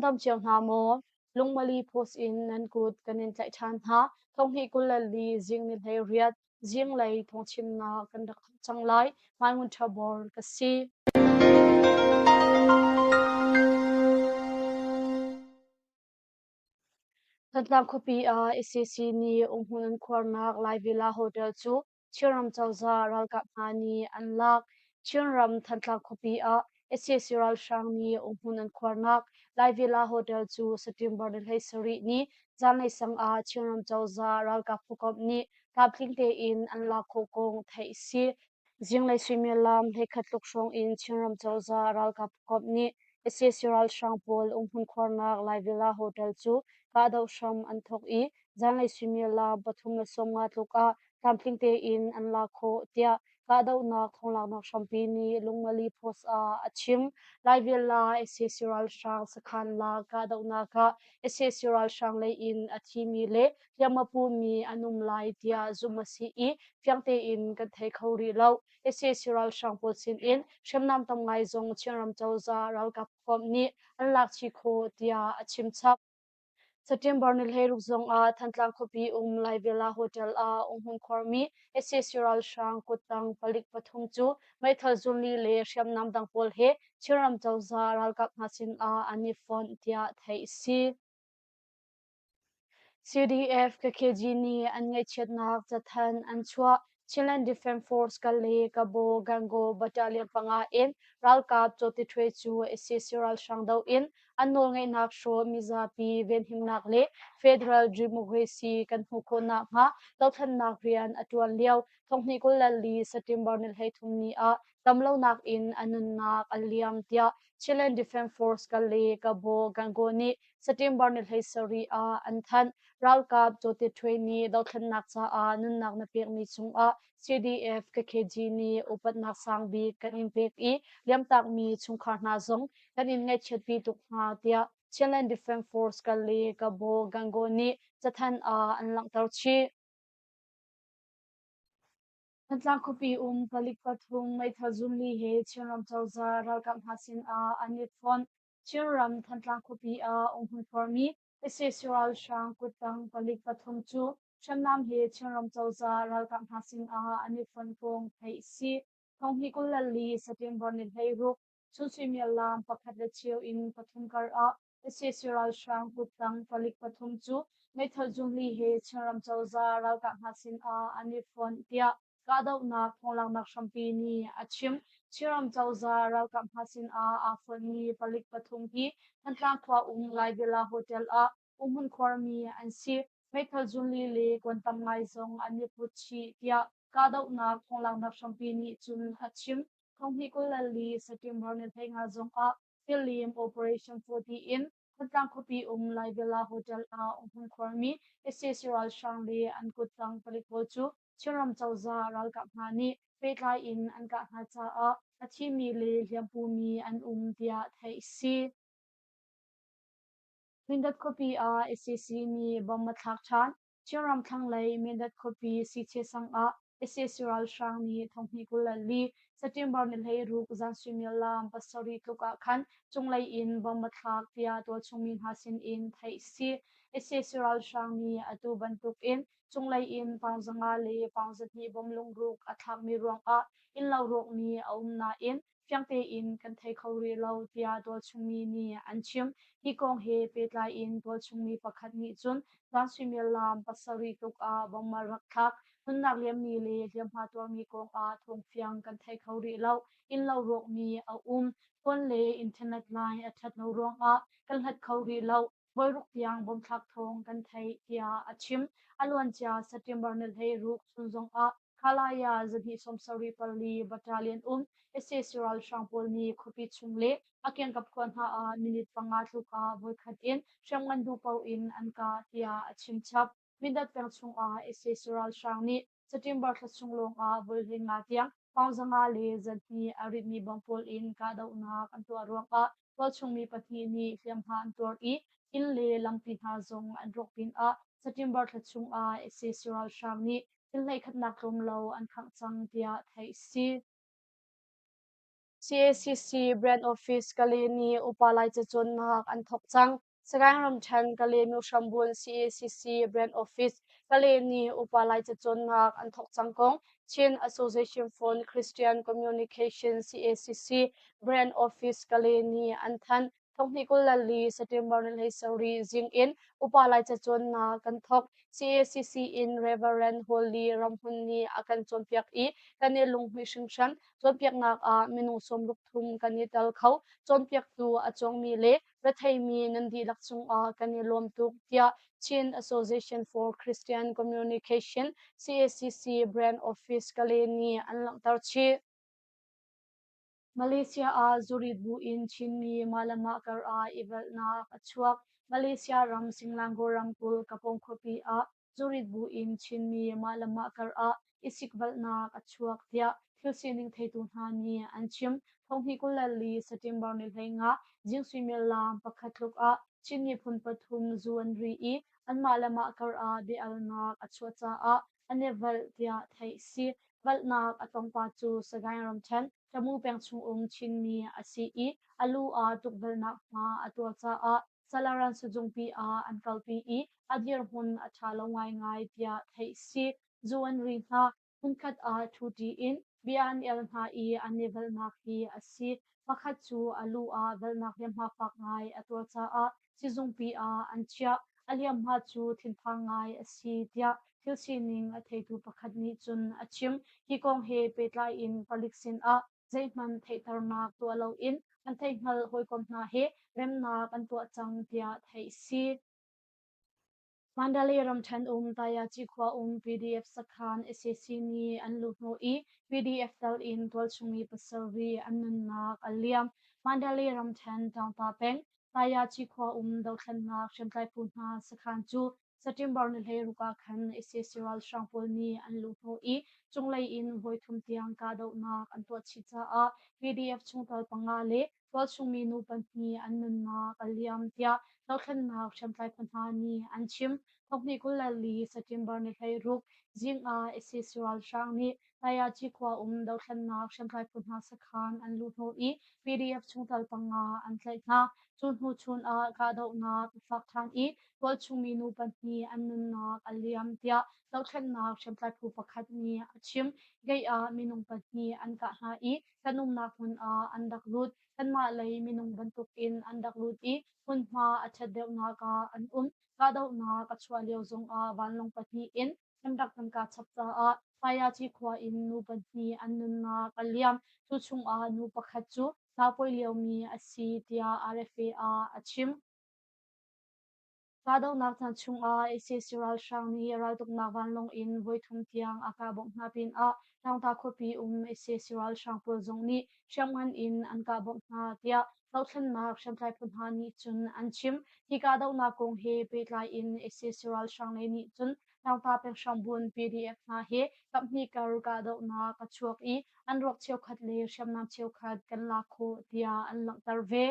Nan dam cio hna maw? Lungmali post in nan kut kan in tlaih ṭhan hna. Thonghnih 24 zing ni 18 zinglei thawngchimnak kan rak thawk cang lai. Mai Ngun Ṭha Bor ka si. Thantlang khuapi ah SAC nih umhmun an khuarnak Lai Villa Hotel cu Chinram cozah ralkap hna nih an lak. Chinram Thantlang khuapi ah sac ralhrang nih umhmun an khuarnak Lai Villa Hotel cu September ni 17 ni zanlei sang ah Chinram cozah ralkap phukomh nih tlamtling tein an lak khawh kong theih a si. Zinglei suimilam 11 tluk hrawng in Chinram cozah ralkap phukomh nih sac ralhrang pawl umhmun khuarnak Lai Villa Hotel cu kahdoh hram an thawk i zanlei suimilam 3:50 tluk ah tlamtling tein an lak khawh tiah kahdohnak thonglaknak hrampi nih Lungmali Post ah a chim. Laivela sac ralhrang sakhan lak kahdohnak ah sac ralhrang lei in a thimi le hliamhma pumi an um lai tiah zumh a si i fiang tein kan thei kho rih lo. Sac ralhrang pawl sin in hriamnam tam ngai zong Chinram cozah ralkap komh nih an lak chih khawh tiah a chim chap. September ni 16 zongah Thantlang khuapi um Lai Villa Hotel ah umhmun khuarmi sac ralhrang kuttang palik pathum cu meithal zunli le hriamnam dang pawl he Chinram cozah ralkap hna sinah an i fonh tiah theih a si. CDF KKG nih an ngaihchiatnak cathanh an chuah. Chinland Defence Force Kale Kabo Gangaw Battalion panga in ralkap Cawti Htwe cu sac ralhrang doh in an nawlngeihnak hrawh mizapi venhimnak le federal democracy kan hmuh khawh nakhnga dothlennak rian a ṭuan lio 2024 September ni 33 ni ah damlonak in a nunnak a liam tiah Chinland Defence Force Kale Kabo Gangaw nih September ni 17 ah an thanh. Ralkap Cawte Htwe nih dothlennak caah nunnak na pekmi cungah CDF KKG nih upatnak sang bik kan in pek i liamtakmi chungkhar hna zong kan in ngaihchiatpi tuk hna tiah Chinland Defence Force Kale Kabo Gangaw nih cathanh ah an langhter chih. Thantlang khuapi um palik pathum meithal zunli he Chinram cozah ralkap hna sinah an i fonh. Chinram Thantlang khuapi ah umhmun khuarmi sac ralhrang kuttang palik pathum cu hriamnam he Chinram cozah ralkap hna sinah an i fonh kong theih a si. Thonghnih 24 September ni 16 chun suimilam pakhat le cheu in pathum kar ah sac ralhrang kuttang palik pathum cu meithal zunli he Chinram cozah ralkap hna sinah an i fonh tiah kahdohnak thonglaknak hrampi nih a chim. Chinram cozah ralkap hna sinah aa fonhmi palik pathum hi Thantlang khua um Lai Villa Hotel ah umhmun khuarmi an si. Meithal zunli le kuan tam ngai zong an i put chih tiah kahdohnak thonglaknak hrampi nih cun a chim. Thonghnih 24 September ni 15 zongah Tilim Operation 40 in Thantlang khuapi um Lai Villa Hotel ah umhmun khuarmi sac ralhrang le an kuttang palik pawl cu Chinram cozah ralkap hna nih pehtlai in an kah hna caah a thimi le hliampumi an um tiah theih a si. Mindat khuapi ah sac nih bomb a thlak ṭhan. Chinram thlanglei Mindat khuapi Siche sang ah sac ralhrang nih thonghnih 24 September ni 16 zan suimilam pasarih tluk ah khan cunglei in bomb a thlak tiah tualchung mi hna sin in theih a si. Sac ralhrang nih atu bantuk in cunglei in pound 500 le pound 200 bomb lungruk a thlakmi ruangah innlo rawkmi a um nain fiang tein kan thei kho rih lo tiah tualchungmi nih an chim. Hi kong he pehtlai in tualchungmi pakhat nih cun zan suimilam pasarih tluk ah bomb a rak thlak. Nunnak liammi le hliamhma tuarmi kong ah thawngfiang kan thei kho rih lo. Innlo rawkmi a um. Phone le internet line a ṭhat lo ruangah kan hlat kho rih lo. Voiruk tiang bomthlak thawng kan theih tiah a chim. A luancia September ni 16 chun zongah Khalaya 274 Battalion um sac ralhrang pawl nih khuapi chung le a kiangkap khua hna ah minute panga tluk ah voikhat in hriamngan duh paoh in an kah tiah a chim chap. Mindat peng chungah sac ralhrang nih September thla chung lawngah voi 15 tiang pound 500 le 200 a ritmi bawm pawl in kahdohnak an tuah ruangah tualchung mi pahnih nih hliamhma an tuar i inn le lampi hna zong an rawk pinah September thla chungah sac ralhrang nih thil hleikhatnak tlawm lo an khangh cang tiah theih a si. Cacc Brand Office Kale nih upa Laica cawnnak an thawk cang. Sagaing ramṭhen Kale Myohrambuan cacc Brand Office Kale nih upa Laica cawnnak an thawk cang kong Chin Association for Christian Communication cacc Brand Office Kale nih an thanh. Thonghnih 24 September ni 17 zing in upa Laica cawnnak kan thawk. Cacc in Reverend Holly Ramhun nih a kan cawnpiak i kan i lunghmuih hringhran. Cawnpiaknak ah minung 63 kan i tel kho. Cawnpiaktu a cawngmi le retheimi nan dihlak cungah kan i lawm tuk tiah Chin Association for Christian Communication cacc Brand Office Kale nih an langhter chih. Malaysia ah zurit bu in Chinmi mah le mah kar ah i velhnak a chuak. Malaysia ram Singlangor ramkulh Kapong khuapi ah zurit bu in Chinmi mah le mah kar ah i sikvelhnak a chuak tiah thil sining theitu hna nih an chim. Thonghnih 24 September ni 15 zing suimilam pakhat tluk ah Chin miphun pathum zu an ri i anmah le mah kar ah bia-alnak a chuah caah an i velh tiah theih si. Velhnak a tongpa cu Sagaing ramṭhen Tamu peng chungum Chinmi a si i a lu ah tukvelhnak hma a tuar caah Salaran sizungpi ah an kalpi i a dirhmun a ṭha lo ngaingai tiah theih si. Zu an ri hna. Hmunkhat ah ṭhuṭi in bia an el hna i an i velhnak hi a si. Pakhat cu a lu ah velhnak hliamhma fak ngai a tuar caah sizungpi ah an chiah. A hliamhma cu thinphang ngai a si tiah thil sining a theitu pakhat nih cun a chim. Hi kong he pehtlai in palik sinah zeihmanh theihternak tuah loin an theihhngalh hawikom hna he remnak an tuah cang tiah theih a si. Mandalay ramṭhen um Tayaci khua um PDF sakhan sac nih an luhhnawh i PDF tal in tualchung mi pasarih an nunnak a liam. Mandalay ramṭhen Taungta peng Tayaci khua um dothlennak hriamtlai phu hna sakhan cu September ni 16 ah khan sac ralhrang pawl nih an luhhnawh i cunglei in voithum tiang kahdohnak an tuah chih caah PDF chungtel panga le tualchung mi nu pahnih an nunnak a liam tiah dothlennak hriamtlai phu hna nih an chim. Thonghnih 24 September ni 16 zing ah sac ralhrang nih Tayaci khua um dothlennak hriamtlai phu hna sakhan an luhhnawh i PDF chungtel panga an tlaih hna. Cu hnu chun ah kahdohnak a fak ṭhan i tualchung mi nu pahnih an nunnak a liam tiah dothlennak hriamtlai phu pakhat nih a chim. Gate ah minung pahnih an kah hna i kan umnak hmun ah an rak lut. Kanmah lei minung bantukin an rak lut i hmunhma a ṭhat deuhnak ah an um. Kahdohnak a chuah lio zongah vanlawng pahnih in an rak kan kah chap caah Tayaci khua in nu pahnih an nunnak a liam. Cu chungah nu pakhat cu naupawi liomi a si tiah RFA ah a chim. Kahdohnak caan chungah sac ralhrang nih raltuknak vanlawng in voithum tiang a kah bawmh hna pinah Tlangta khuapi um sac ralhrang pawl zong nih hriamngan in an kah bawmh hna tiah dothlennak hriamtlai phu hna nih cun an chim. Hi kahdohnak kong he pehtlai in sac ralhrang lei nih cun Tlangta penghrambun PDF hna he kaphnih kar kahdohnak a chuak i an ruak cheukhat le hriamnam cheukhat kan lak khawh tiah an langhter ve.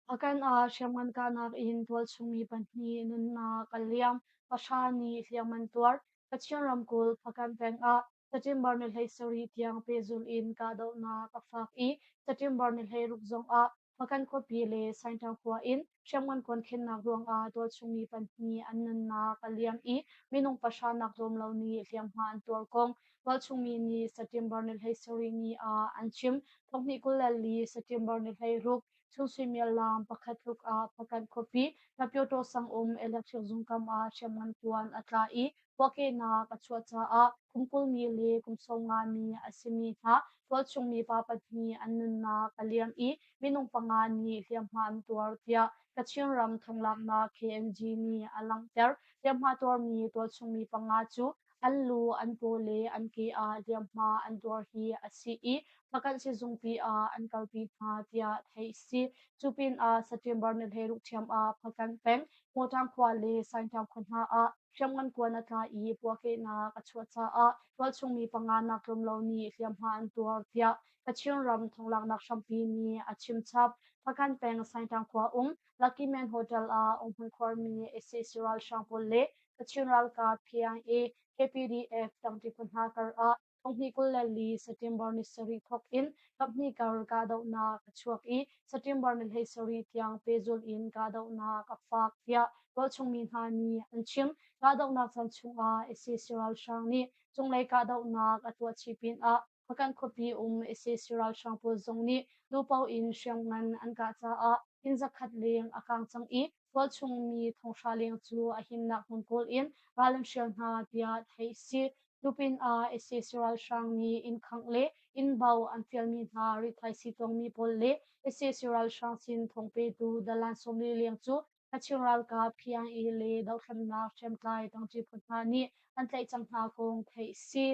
Hpakant ah hriamngan kahnak in tualchung mi pahnih nunnak a liam. Pahra nih hliam an tuar. Kachin ramkulh Hpakant peng ah September ni 17 tiang pehzulh in kahdohnak a fak i September ni 16 zong ah Hpakant khuapi le Saingṭang khua in hriamngan kuankhennak ruangah tualchung mi pahnih an nunnak a liam i minung pahra nak tlawm lo nih hliamhma an tuar kong tualchung mi nih September ni 17 ni ah an chim. Thonghnih 24 September ni 16 Chung suimilam pakhat tluk ah Hpakant khuapi Napyoto sang um electric zungkam ah hriamngan kuan a tla i puahkehnak a chuah caah kum 20 mi le kum 50 mi a simi hna tualchung mi pa pahnih an nunnak a liam i minung panga nih hliamhma an tuar tiah Kachin ram thonglaknak KNG nih a langhter. Hliamhma tuarmi tualchung mi panga cu an lu, an paw le an ke ah hliamhma an tuar hi a si i Hpakant sizungpi ah an kalpi hna tiah theih a si. Cu pinah September ni 16 ṭhiam ah Hpakant peng Hmawṭang khua le Saingṭang khua hna ah hriamngan kuan a tla i puahkehnak a chuah caah tualchung mi panga nak tlawm lo nih hliamhma an tuar tiah Kachin ram thonglaknak hrampi nih a chim chap. Hpakant peng Saingṭang khua um Lucky Man Hotel ah umhmun khuarmi sac ralhrang pawl le Kachin ralkap KIA, KPDF tangṭi phu hna kar ah 2024 September ni sarih thawk in kaphnih kar kahdohnak a chuak i September ni 17 tiang pehzulh in kahdohnak a fak tiah tualchung mi hna nih an chim. Kahdohnak caan chungah sac ralhrang nih cunglei kahdohnak a tuah chih pinah Hpakant khuapi um sac ralhrang pawl zong nih duhpaoh in hriamngan an kah caah inn zakhat leng a kang cang i tualchung mi thonghra leng cu a himnak hmun kawl in ral an hrial hna tiah theih a si. Tupin ah sac ralhrang nih inn khangh le inn bo an fialmi hna rithaisii tongmi pawl le sac ralhrang sin thawngpetu dalan 40 leng cu Kachin ralkap KIA le dohthlennak hriamtlai tangṭi phu hna nih an tlaih cang hna kong theih a si.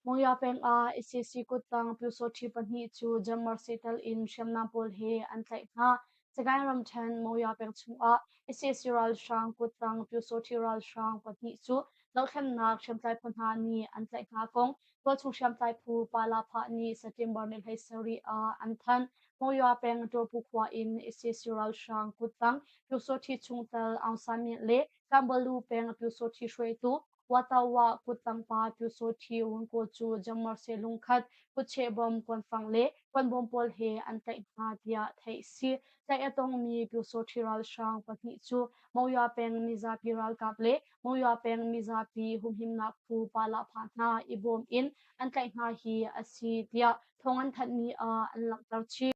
Monywa peng ah sac kuttang Pyusawṭhi pahnih cu Jammer setal in hriamnam pawl he an tlaih hna. Sagaing ramṭhen Monywa peng chungah sac ralhrang kuttang Pyusawṭhi ralhrang pahnih cu dohthlennak hriamtlai phu hna nih an tlaih hna kong tualchung hriamtlai phu Palaphah nih September ni 17 ah an thanh. Monywa peng Ṭawpu khua in sac ralhrang kuttang Pyusawṭhi chungtel Aung San Myint le Kambalu peng Pyusawṭhi hruaitu Watawa kuttangpa Pyusawṭhi Wunkaw cu Jammarse lungkhat, kutcheh bom, kuanfang le kuanbawm pawl he an tlaih hna tiah theih a si. Tlaih a tongmi Pyusawṭhi ralhrang pahnih cu Monywa peng mizapi ralkap le Monywa peng mizapi humhimnak phu Palahpha hna i bawm in an tlaih hna hi a si tiah thawng an thanhmi ah an langhter chih.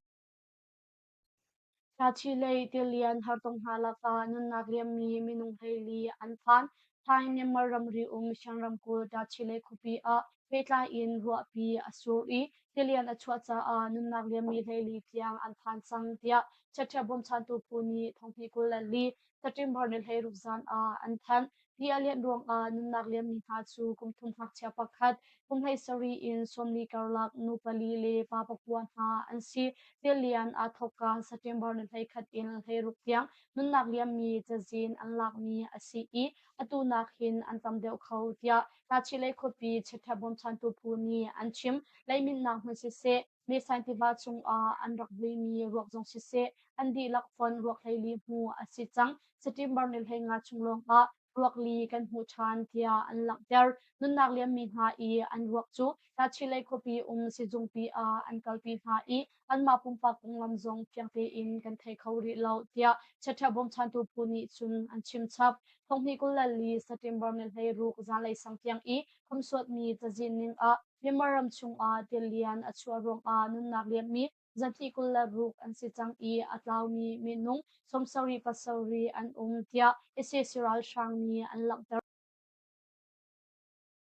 Tachilei tilian hartong hna lakah nunnak liammi minung 14 an phan. Thai Myanmar ramri um Shan ramkulh Tachilei khuapi ah pehtlai in ruahpi a sur i tilian a chuah caah nunnak liammi 14 tiang an phan cang tiah chiatṭha bawmchantu phu nih thonghnih 24 September ni 16 zan ah an thanh. Ti a lianh ruangah nunnak liammi hna cu kum thum ngakchia pakhat, kum 17 in 40 karlak nu pali le pa pakua hna an si. Tilian aa thawkka September ni 11 in 16 tiang nunnak liammi cazin an lakmi a si i atu nakin an tam deuh kho tiah Tachileih khuapi chiatṭha bawmchantu phu nih an chim. Leiminnak hmun siseh, Mesain tiva cungah an rak vuimi ruak zong siseh, an dihlak fonh ruak 14 hmuh a si cang. September ni 15 chung lawngah ruak li kan hmuh ṭhan tiah an langhter. Nunnak liammi hna i an ruak cu Tachileih khuapi um sizungpi ah an kalpi hna i anmah pumpak konglam zong fiang tein kan thei kho rih lo tiah chiatṭha bawmchantu phu nih cun an chim chap. Thonghnih 24 September ni 16 zanlei sang tiang i khomsuatmi cazin ning ah Myanmar ram chungah tilian a chuah ruangah nunnak liammi zanthih 26 an si cang i a tlaumi minung 77 an um tiah sac ralhrang nih an langhter.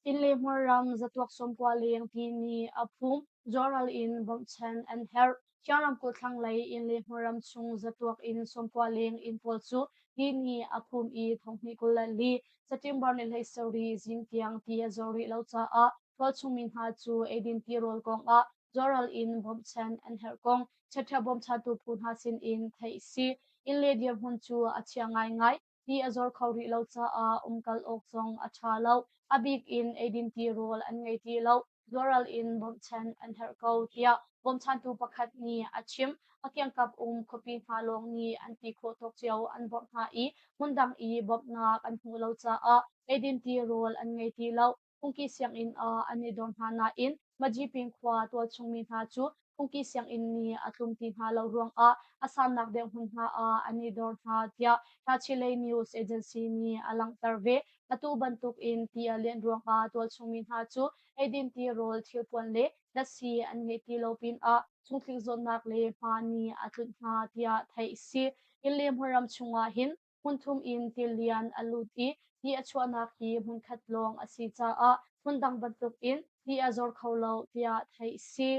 Inn le hmunram zatuak 90 leng ti nih a phum, zuaral in bawmhchanh an herh. Thiang ramkulh thlanglei inn le hmunram chung zatuak in 90 leng inn pawl cu ti nih a phum i thonghnih 24 September ni 17 zing tiang ti a zor rih lo caah tualchung mi hna cu eidin tirawl kongah zuaral in bawmhchanh an herh kong chiatṭha bawmchantu phu hna sinin theih a si. Inn le dirhmun cu a chia ngaingai. Ti a zor kho rih lo caah umkal awk zong a ṭha lo. A bik in eidin tirawl an ngei ti lo. Zuaral in bawmhchanh an herh ko tiah bawmchantu pakhat nih a chim. A kiangkap um khuapi hna lawng nih an ti khawh tawk cio an bawmh hna i hmundang i bawmhnak an hmuh lo caah eidin tirawl an ngei ti lo. Phungki sianginn ah an i dor hna nain Majiping khua tualchung mi hna cu phungki sianginn nih a tlum ti hna lo ruangah a sannak deuh hmun hna ah an i dor hna tiah Tachileik News Agency nih a langhter ve. Atu bantuk in ti a lianh ruangah tualchung mi hna cu eidin tirawl thilpuan le datsi an ngeih ti lo pinah chungtlik zawtnak le hma nih a tlunh hna tiah theih a si. Inn le hmunram chungah hin hmunthum in tilian a lut i ti a chuahnak hi hmunkhat lawng a si caah hmundang bantukin ti a zor kho lo tiah theih a si.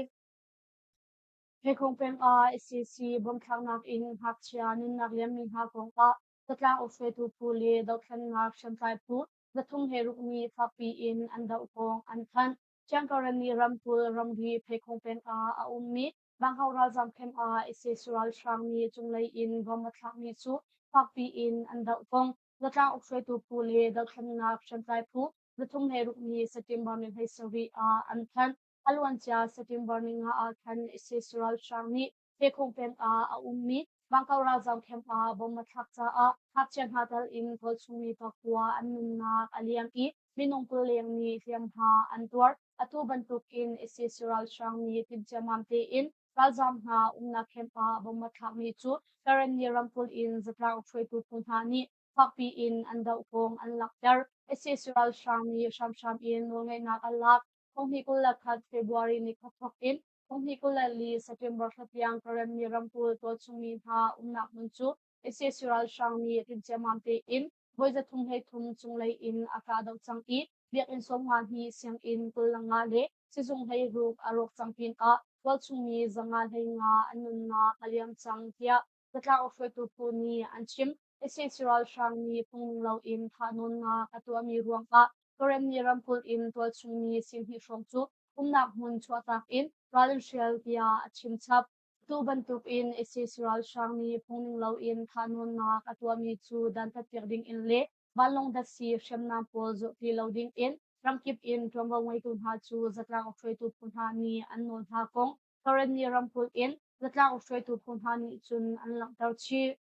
Phekhung peng ah sac bomthlaknak in ngakchia nunnak liammi hna kongah zatlang ukhruaitu phu le dothlennak hriamtlai phu zathum he ruk nih fakpi in an doh kong an thanh. Chiangkarani ramkulh ramri Phekhung peng ah a ummi Vanghau ralzaam camp ah sac ralhrang nih cunglei in bom a thlakmi cu fakpi in an doh kong zatlang ukhruaitu phu le dothlennak hriamtlai phu zathum he ruk nih September ni 17 ah an thanh. A luancia September ni nga ah khan sac ralhrang nih Phekhung peng ah a ummi Vangkau ralzaam camp ah bom a thlak caah ngakchia hna tal in tualchung mi pakua an nunnak a liam i. Minung 20 leng nih hliamhma an tuar. Atu bantukin sac ralhrang nih timhciammam tein ralzaam hna umnak camp ah bomb a thlakmi cu Karenni ramkulh in zatlang hruaitu phu hna nih fakpi in an doh kong an langhter. Sac ralhrang nih hramhram in nawlngeihnak an lak. 2021 February ni khat thawk in 2024 September thla tiang Karenni ramkulh tualchungmi hna umnak hmun cu sac ralhrang nih timhciammam tein voi 333 cunglei in a kahdoh cang i biakinn 52, sianginn 25 le sizung 16 a rawk cang pinah tualchungmi 515 an nunnak a liam cang tiah zatlang hruaitu phu nih an chim. Sac ralhrang nih phung loin thahnawnnak a tuahmi ruangah Karenni ramkulh in tualchungmi sihni hrawng cu umnak hmun chuahtak in ral an hrial tiah a chim chap. Atu bantukin sac ralhrang nih phungning loin thahnawnnak a tuahmi cu dantatpiak dingin le vanlawng datsi hriamnam pawl zulh ti lo dingin ramkip in ṭuanvo ngeitu hna cu zatlang hruaitu phu hna nih an nawl hna kong Karenni ramkulh in zatlang hruaitu phu hna nih cun an langhter chih.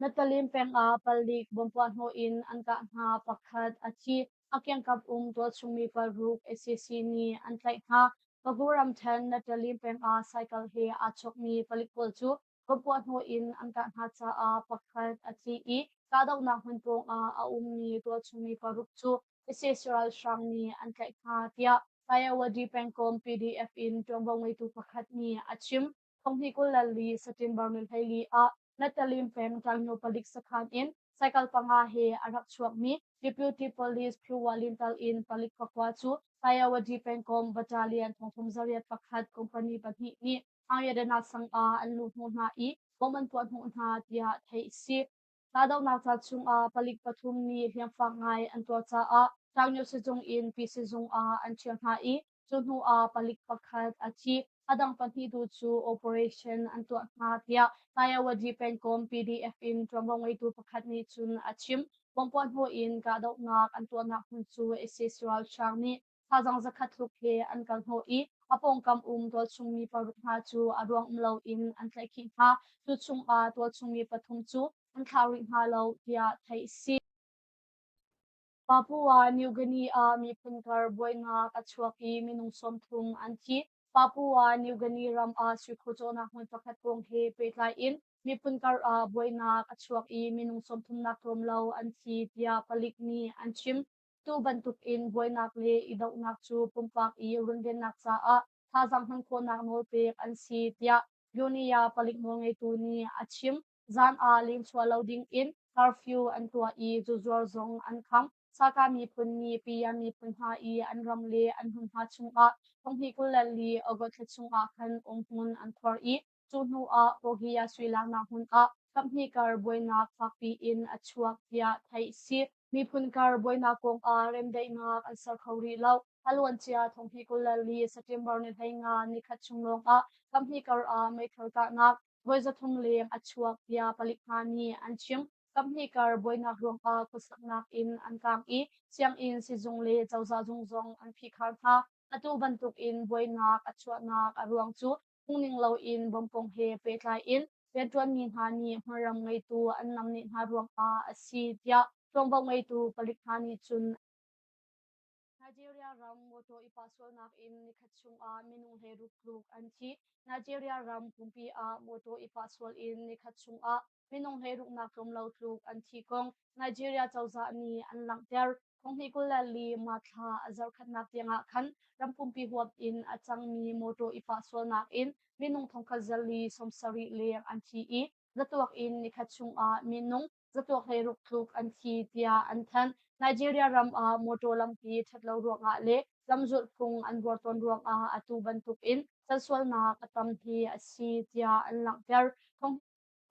Natalim peng ah palik bompuah hnawh in an kah hna pakhat a thi. A kiangkap um tualchungmi paruk sac nih an tlaih hna. Bagu ramṭhen Natalim peng ah cycle he aa chawkmi palik pawl cu bompuah hnawh in an kah hna caah pakhat a thi i kahdohnak hmun pawng ah a ummi tualchungmi paruk cu sac ralhrang nih an tlaih hna tiah Tayawadi pengkomh PDF in ṭuanvo ngeitu pakhat nih a chim. 2024 September ni 14 ah Natalim peng Tlangnu palik sakhan in cycle panga he a rak chuakmi Deputy Police Phuwa Lintal in palik pakua cu Tayawadi pengkomh Battalion 31 company pahnih nih Ayadana sang ah an luh hnawh hna i bom an puah hnawh hna tiah theih a si. Kahdohnak ca chungah palik pathum nih hliamfak ngai an tuar caah Tlangnu sizung in pi sizung ah an ṭhial hna i cu hnu ah palik pakhat a thi. A dang pahnih tu cu operation an tuah hna tiah Tayawadi pengkomh PDF in ṭuanvo ngeitu pakhat nih cun a chim. Bawmpuah hnu in kahdohnak an tuahnak hmun cu sac ralhrang nih thazaang zakhat tluk he an kal hnawh i a pawngkam um tualchungmi paruk hna cu a ruang um loin an tlaihkhih hna. Cu chungah tualchungmi pathum cu an thlah rih hna lo tiah theih a si. Papua New Guinea ah miphun kar buainak a chuak i minung 30 an thi. Papua New Guinea ram ah suikhu cawhnak hmun pakhat kong he pehtlai in miphun kar ah buainak a chuak i minung 30 nak tlawm lo an thi tiah palik nih an chim. Tu bantuk in buainak le i dohnak cu pumpak i runvennak caah thazaang hman khawhnak nawl pek an si tiah Bunia palik nawlngeitu nih a chim. Zan ah lengchuah lo ding in curfew an tuah i zuzuar zong an kham. Saka miphun nih Pia miphun hna i an ram le an hmunhma chungah 2024 August thla chungah khan umhmun an khuar i cu hnu ah Poggia sui laknak hmun ah kaphnih kar buainak fakpi in a chuak tiah theih a si. Miphun kar buainak kong ah remdaihnak an ser kho rih lo. A luancia 2024 September ni 15 nikhat chung lawng ah kaphnih kar ah meithal kahnak voi 300 leng a chuak tiah palik hna nih an chim. Kaphnih kar buainak ruangah khuasaknak inn an kaang i sianginn, sizung le cozah zung zong an phihkhar hna. Atu bantukin buainak a chuahnak a ruang cu phungning loin bom kong he pehtlai in rianṭuanmi hna nih hmunram ngeitu an namneh hna ruangah a si tiah ṭuanvo ngeitu palik hna nih cun Nigeria ram mawṭaw i pahsualnak in nikhat chungah minung 16 tluk an thi. Nigeria ram pumpi ah mawṭaw i pahsual in nikhat chungah minung 16 nak tlawm lo tluk an thi kong Nigeria cozah nih an langhter. 2024 March thla a zarhkhatnak tiangah khan ram pumpi huap in a cangmi mawṭaw i pahsualnak in minung 1,070 leng an thi i zatuak in nikhat chungah minung zatuak 16 tluk an thi tiah an thanh. Nigeria ram ah mawṭaw lampi ṭhat lo ruangah le lamzulh phung an buar tawn ruangah atu bantukin cansualnak a tam hi a si tiah an langhter.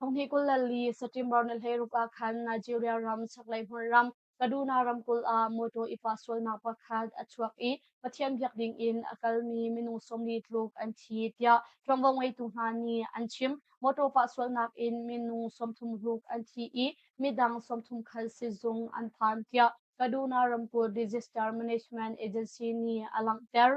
2024 September ni 16 ah khan Nigeria ram chaklei hmunram Kaduna ramkulh ah mawṭaw i pahsualnak pakhat a chuak i Pathian biak dingin a kalmi minung 40 tluk an thi tiah ṭuanvo ngeitu hna nih an chim. Mawṭaw pahsualnak in minung 30 tluk an thi i midang 30 khal sizung an phan tiah Kaduna ramkulh Disaster Management Agency nih a langhter.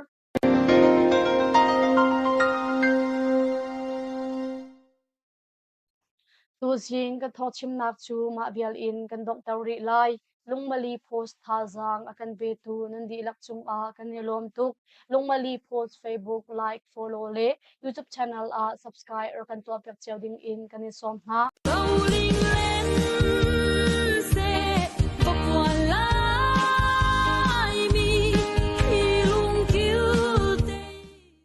Tuzing kan thawngchimnak cu mah vial in kan donghter rih lai. Lungmali Post thazaang a kan petu nan dihlak cungah kan i lawm tuk. Lungmali Post Facebook like, follow le YouTube channel ah subscribe rak kan tuahpiak cio ding in kan in sawm hna.